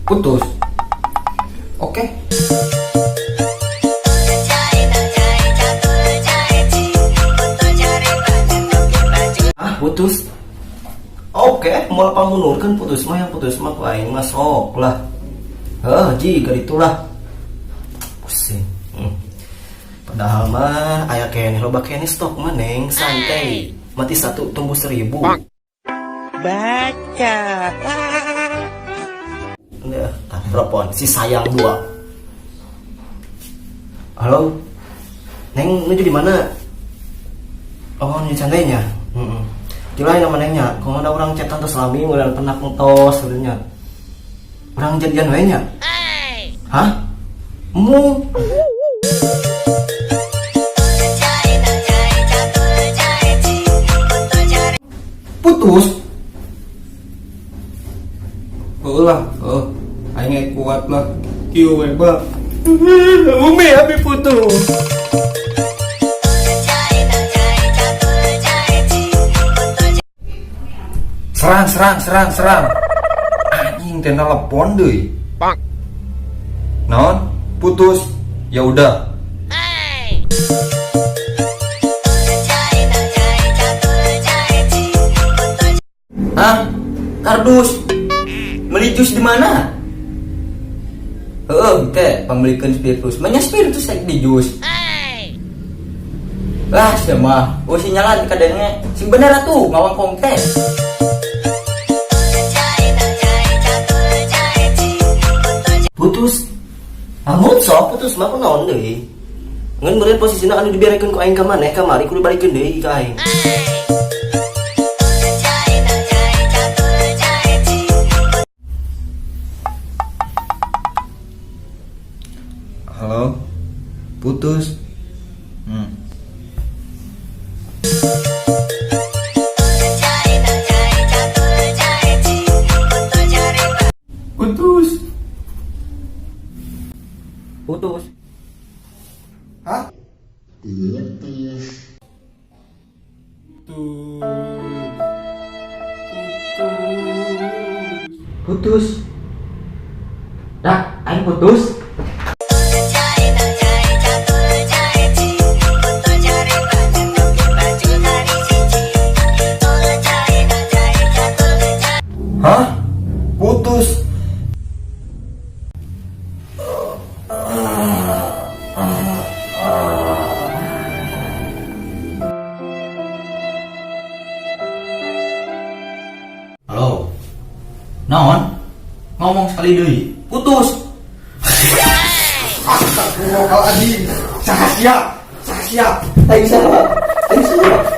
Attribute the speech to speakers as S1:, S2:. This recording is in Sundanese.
S1: Putus. Oke.
S2: Ah, putus. Oke, mau pamunurkeun putus mah, yang putus mah ku aing mah sok lah. Heh, jiga itulah. Pusing. Padahal mah aya keneh, loba keneh stok mah, Neng, santai. Mati satu tumbuh 1000.
S3: Baca.
S2: Ya, tah, telepon si sayang dua. Halo. Neng, nuju di mana? Oh, nuju santainya. Heeh. Gila nama nengnya, kalau ada orang chatan terus lami udah pernah ngetos sebenarnya. Orang jadian we nya. Hah? Mu.
S1: Putus. Oh lah, oh, aing ge kuat lah. Kieu we ba. Umi abi putus. Serang, serang, serang, serang. Anjing teh telepon deui. Naon? Putus. Ya udah.
S4: Hah? Kardus. Beli jus di mana? Heeh, ke pembelikan spiritus. Banyak spiritus saya di jus. Lah, sia mah. Oh, sinyalan kadangnya. Sing bener atuh ngawangkong teh.
S2: Putus. Amut sok putus mah kunaon deui. Ngan meureun posisina anu diberekeun ku aing ka maneh kamari kudu balikeun deui ka aing.
S1: Halo. Putus. Putus.
S4: Putus.
S1: Hah?
S4: Putus. Dah, aing putus.
S1: Hah? Putus.
S4: Halo. Naon? Ngomong sekali deui. Putus.
S1: Astagfirullahaladzim. Saha sia? Saha sia?
S4: Aing salah. Aing salah.